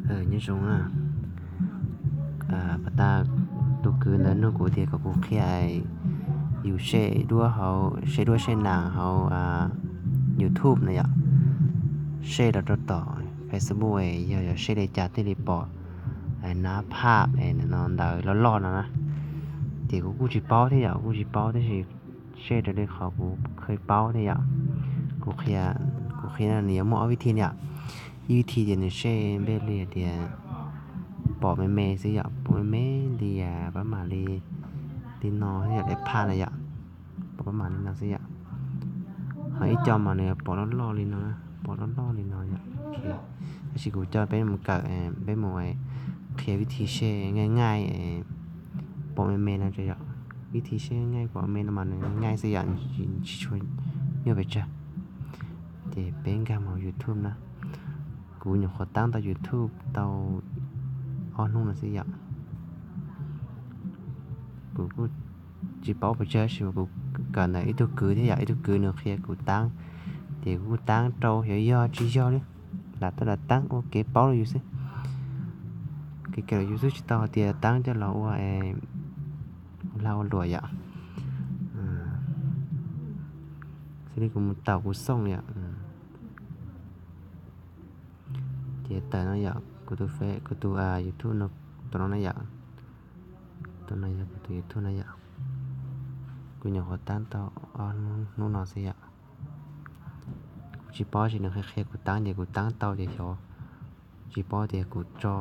Nyob zoo na, pas tas tus kwv ntawd nug kuv tias kom kuv qhia yus seb duab hauv, seb duab seb nas hauv YouTube na yom, seb los rau tom Facebook yog yog seb li cas thiaj li pom nab phaj no ntawd loj loj no na. Ces kuv kuj tsis paub thiab yom, kuj tsis paub tab sis seb raws li qhov kuv kheev paub thiab yom. Kuv qhia, kuv qhia no nws yuav muaj ob vib thi yom. Ib vib thi ces nws seb npej li hais tias pom me me xwb yom, pom me me li pab mam li, li no yom, li phaj na yom, pom pab mam li no xwb yom. Ho ib co mas nws pom loj loj li no, pom loj loj li no yom. Tab sis kuv coj peb mus kawm, peb mus qhia vib thi seb nqaij nqaij pom me me no tso yom. Vib thi seb nqaij pom me no mas nws nqaij xwb yom, tsis tshua nyuaj pes tsawg. Ces peb nkag mus YouTube na. Kuv nyuam qhuav tab tau YouTube tau ob hnub no xwb yom. Kuv kuj tsis paub pes tsawg tab sis mas kuv kawm ntawm ib tug kwv thiab yom, ib tug kwv nws qhia kuv tab, ces kuv kuj tab rau xyov yog tsis yog li, lam tau lam tab ua kev paub rau yus xwb. Kev kawm yus xwb tsis tau hais tias tab coj los ua lag ua luam yom. Xws li kuv mus taum kuv xooj yom. Ces tawm no yom, kuv tus Face, kuv tus YouTube no, tus no na yom. Tus no yog kuv tus YouTube na yom. Kuv nyuam qhuav tab tau ob hnub no xwb yom. Kuv tsis paub sis nws qhia qhia kuv tab ces kuv tab tau ces xyov, tsis paub tias kuv tso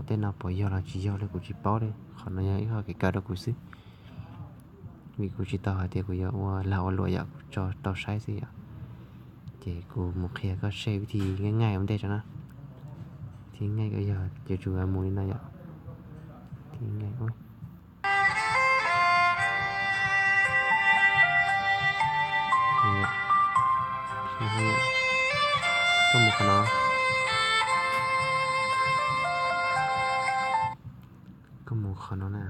tej no puas yog los tsis yog li, kuv tsis paub li. Qhov no yog ib qho kev kawm rau kuv xwb, vim kuv tsis tau hais tias kuv yuav ua lag ua luam yom, kuv tso tau saib xwb yom. Ces kuv mus qhia koj seb vib thi nqaij nqaij ua ntej tso na. Thi nqaij yog ces tsuas mus li no yom. Thi nqaij, koj mus qhov no, koj mus qhov no na,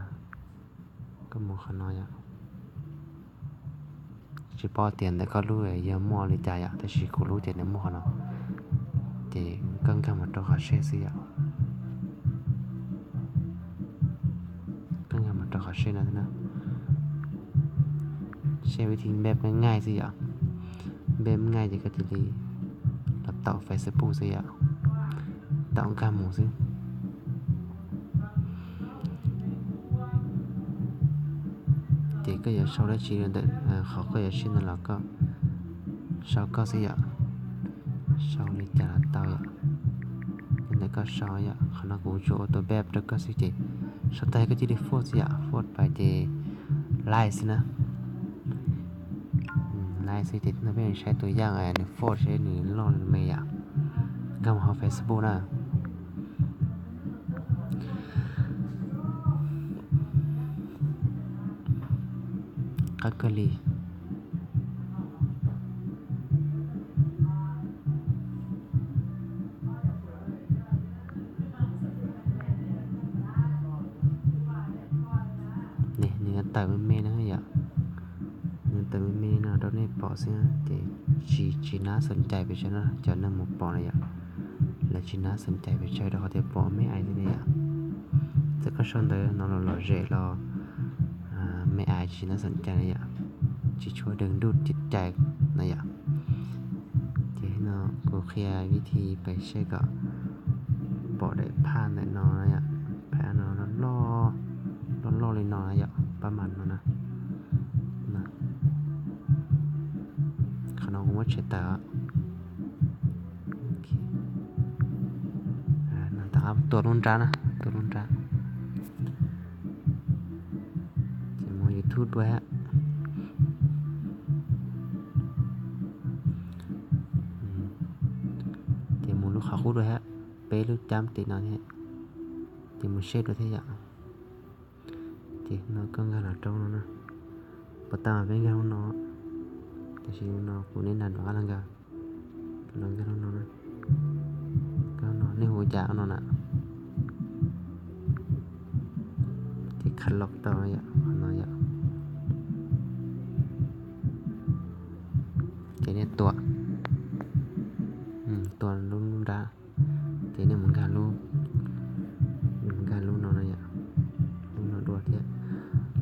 koj mus qhov no yom. Tsis paub tias ntawm koj lub yog muaj li cas yom, tab sis kuv lub ces nws muaj qhov no. Ces koj nkag mus rau qhov seb xwb yom. Koj nkag mus rau qhov seb no na. Seb vib thi npej nqaij xwb yom. Npej nqaij ces koj cia li los taum Facebook xwb yom. Taum nkag mus xwb. Ces koj yuav sau dab tsi ntawm qhov koj yuav seb no los koj sau koj xwb yom. Sau li cas los tau yom. Ntawm koj sau yom, qhov no kuv tsuas ua tus npej rau koj xwb ces sau tag koj cia li forward xwb yom, forward pais ces like xwb na. Like xwb ces no peb saib tus yaj nws forward seb nws loj li me yom. Nkag mus hauv Facebook na. Qab kawg li. Nws tawm me me na yom. Nws tawm me me no rau nej pom xwb ces tsis, tsis nab xom cai pes tsawg na, cov neeg mus pom na yom. Lawv tsis nab xom cai pes tsawg rau qhov tias pom me ais xwb na yom. Txawm koj sau ntawv no los lom zem los me ais tsis nab xom cai na yom, tsis tshua deeg nruj cai na yom. Ces no kuv qhia vib thi pais seb kom pom daim phaj ntawm no, phaj no loj loj li no yom, pab mam no na. Qhov no kuv muab tshem tawm. Tua lub nrab na, tua lub nrab. Ces mus YouTube dua thiab. Ces mus lub qhov qub dua thiab, peb lub cab tim no thiab. Ces mus seb dua thiab yom. Ces no koj nkag los rau no na. Puas tau mas peb nkag lub no, tiam sis no kuv neb nram nram qab los nkag, los nkag lub no na. Nkag lub no nej hu cas no na. Ces khav los tau yom, qhov no yom. Ces nej tua, tua lub nrab. Ces nej mus nkag lub, mus nkag lub no no yom, lub no dua thiab.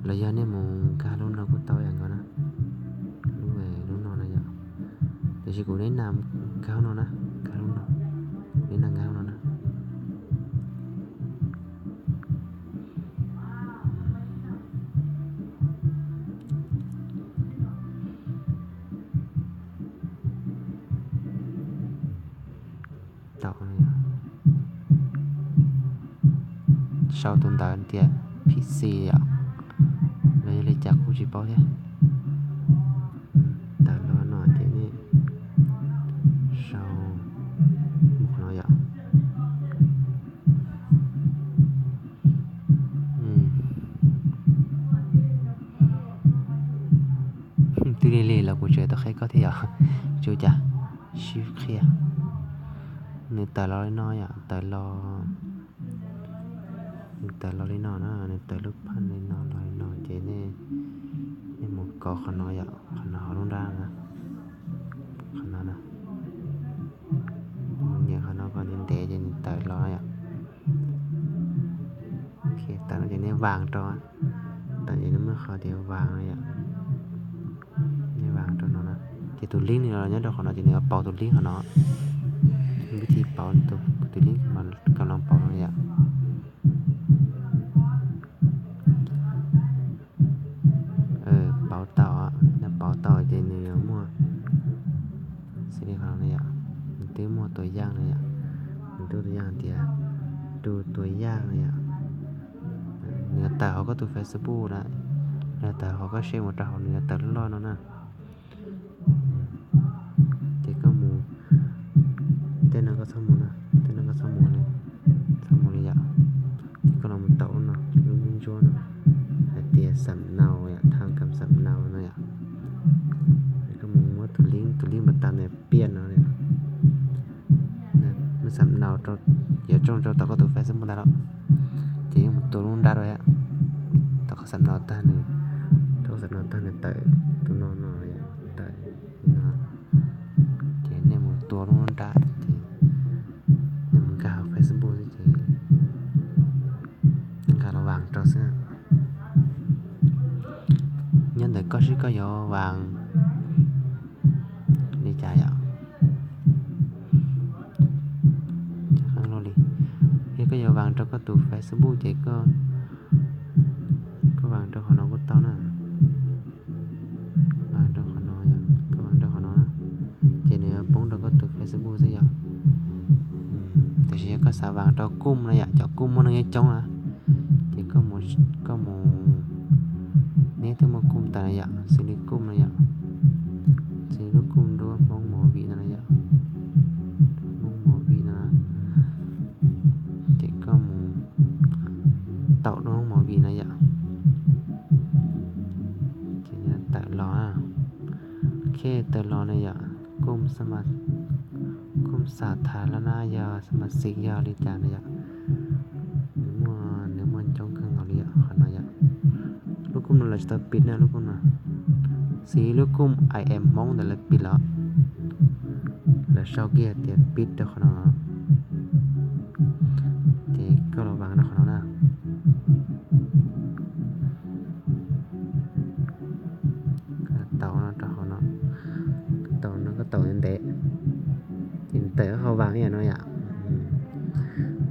Los yog nej mus nkag lub no kuj tau yam nkaus na, lub, lub no no yom. Tiam sis kuv neb na nkag lub no na, nkag lub no, neb na nkag lub no na. Tau, sau tus ntawv tias P C yom, los yog li cas kuj tsis paub thiab. Tawm los no ces nej sau mus qhov no yom. Twb lig lig los kuv tseem tau qhia koj thiab yom. Tsis ua cas, sib qhia. Nws tawm los li no yom, tawm los, nws tawm los li no na, nws tawm lub phaj li no los li no ces nej, nej mus kov qhov no yom, qhov no hauv lub nrab na, qhov no na. Mus nyem qhov no kom ntev ntev ces nws tawm los yom. Tawm no ces nej vas rau, tawm ces nws muaj qhov tias vas no yom. Nej vas rau no na, ces tus link no los nyob rau qhov no ces nws yuav pauv tus link qhov no. Vib thib pauv tus link mas kam los pauv no yom. Pauv tau, yog pauv tau ces nws yuav muaj xws li qhov no yom, nws twb muaj tus yaj no yom, nws twb tus yaj tias, tus tus yaj no yom, nws yuav tawm hauv koj tus Facebook na, nws yuav tawm hauv koj share mus rau hauv nws yuav tawm loj loj no na. Ces koj mus, tej no koj txhob mus na, tej no koj txhob mus li, txhob mus li yom. Ces koj los mus tau lub no, lub ntsuab no, hais tias xam nau yom, tham kam xam nau no yom. Koj mus muab tus link, tus link npam tas ntawm piaj no, muab xam nau, yuav tsoo rau tom koj tus Facebook ntag los. Ces yeej mus tua lub nrab rau, tau qhov xam nau tag nws, tau qhov xam nau tag nws tawm tus no no, tawm no. Ces nej mus tua lub nrab ces nej mus nkag hauv Facebook xwb ces nej nkag los vas rau xwb. Nyob ntawm koj seb koj yuav vas li cas yom. Yog koj yuav vas rau koj tus Facebook ces koj vas rau qhov no kuj tau na. Vas rau qhov no, koj vas rau qhov no na, ces nws yuav poob rau koj tus Facebook xwb yom. Tiam sis yog koj xav vas rau Chrome no yom, cov Chrome muaj neeg coob coob na, ces koj mus, neb twb muaj Chrome tas na yom, xws li Chrome no yom, xws li lub Chrome dua Hmoob Movie no na yom, Hmoob Movie no, ces koj mus taum dua Hmoob Movie no yom. Ces tawm los, ok, tawm los no yom, Chrome, Chrome xa tha la na yog xa ma xis yog li cas no yom. Nws muaj, nws muaj coob kawg nkaus li yom, qhov no yom. Lub Chrome no lawv tsis tau piv na, lub Chrome no. Xws li lub Chrome I am Hmoob ntawd lawv piv los, lawv sau kiag tias piv rau qhov no. Ces koj los vas rau qhov no na. Taum no rau hauv no, taum no koj taum ntev ntev, ces nws tawm qhov vas ib yam no yom.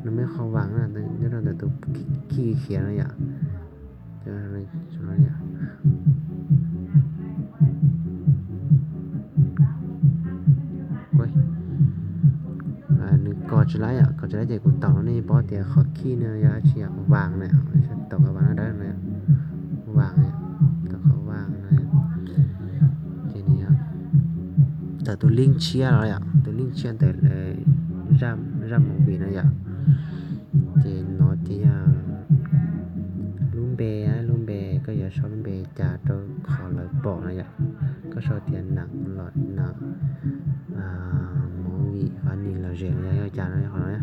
Nws muaj qhov vas na, nyob rau ntawm tus khij khiav no yom. Nws kos tsis laib yom, kos tsis laib ces kuv taum no nej paub tias qhov khij no yog dab tsi yom, vas na, taum qhov vas no dawb no, vas, taum qhov vas no. Ces nws tawm tus link tshiab los yom, tus link tshiab ntawm zaj movie no yom. Ces no ces yog lub npe, lub npe koj yuav sau lub npe cas rau qhov lawv pom no yom. Koj sau tias Nam los Nam, movie funny los zem los yog cas no qhov no.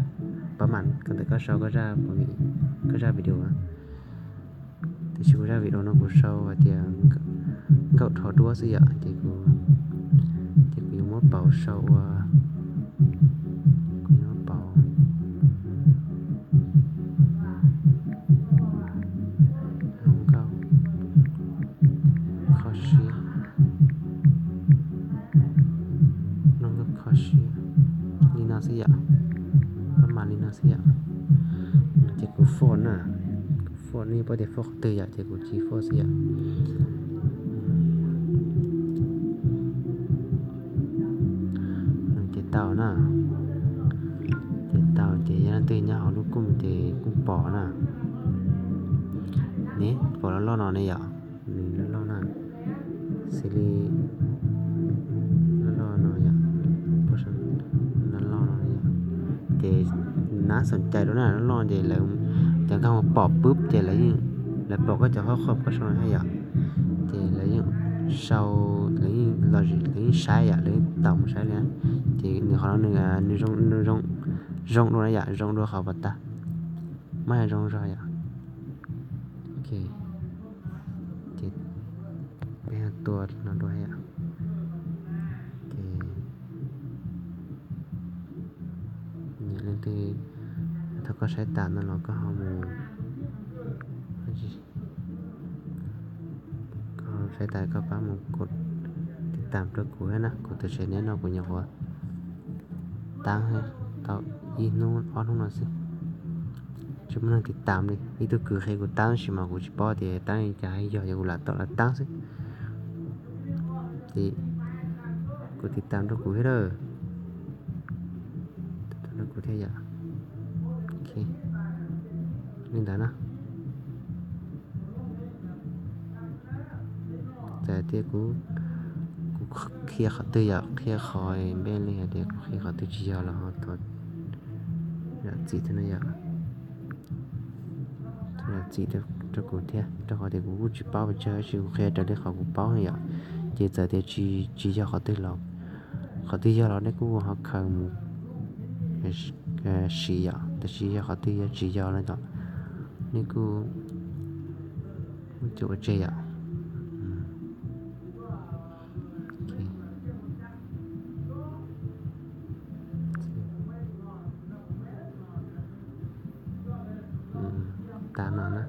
Pab mam koj ntawm koj sau koj zaj movie, koj zaj video. Tiam sis kuv zaj video no kuv sau hais tias nkauj rho duab xwb yom, ces kuv, ces kuv yuav muab pauv sau ua, kuv yuav muab pauv no xwb yom. Pab mam li no xwb yom. Ces kuv foj na, kuv foj, nej paub tias foj qhov twg yom, ces kuv cia foj xwb yom. Ces tau na, ces tau ces yog leej twg nyob hauv lub kooj ces kuj pom na. Ne, pom loj loj no ne yom, nws loj loj na, xws li loj loj no yom, loj loj no yom. Ces nab xoom cai rau na, loj loj ces lawv cov nkag mus pom pub ces lawv yeej, lawv pom koj cov qhov qhov koj sau no thiab yom. Ces lawv yeej sau, lawv yeej los, lawv yeej saib yom, lawv yeej tau mus saib li. Ces nws qhov no nws, nws zoo, nws zoo, zoo dua na yom, zoo dua qhov pas tas, mas zoo zog yom. Ok, ces peb tua no dua yom. Ok, leej twg, thaum koj saib tas no los koj ho mus, koj saib tas koj pab mus kod tiv tam rau kuv thiab na, kuv tus tsev neb no kuv nyuam qhuav tab tau ib hnub ob hnub no xwb, tsis muaj neeg tiv tam li. Ib tug kwv qhia kuv tab tab sis mas kuv tsis paub tias tab li cas, yog yog kuv lam tau los tab xwb. Ces kuv tiv tam rau kuv thiab lawm, rau kuv thiab yom. Ok, li ntawd na. Txawm tias kuv, kuv qhia qhov twg yom, qhia qhov npe li hais tias kuv qhia qhov twg tsis yog los ho thov zam txim thiab na yom. Thov zam txim rau kuv thiab, rau qhov tias kuv kuj tsis paub pes tsawg, tab sis kuv qhia raws li qhov kuv paub yom. Ces txawm tias tsis, tsis yog qhov twg los, qhov twg yog los nej kuj ho khaws mus siv yom, tab sis yog qhov twg yog tsis yog no yom, nej kuj, kuj cem ua tseg yom. Ok, tas no na.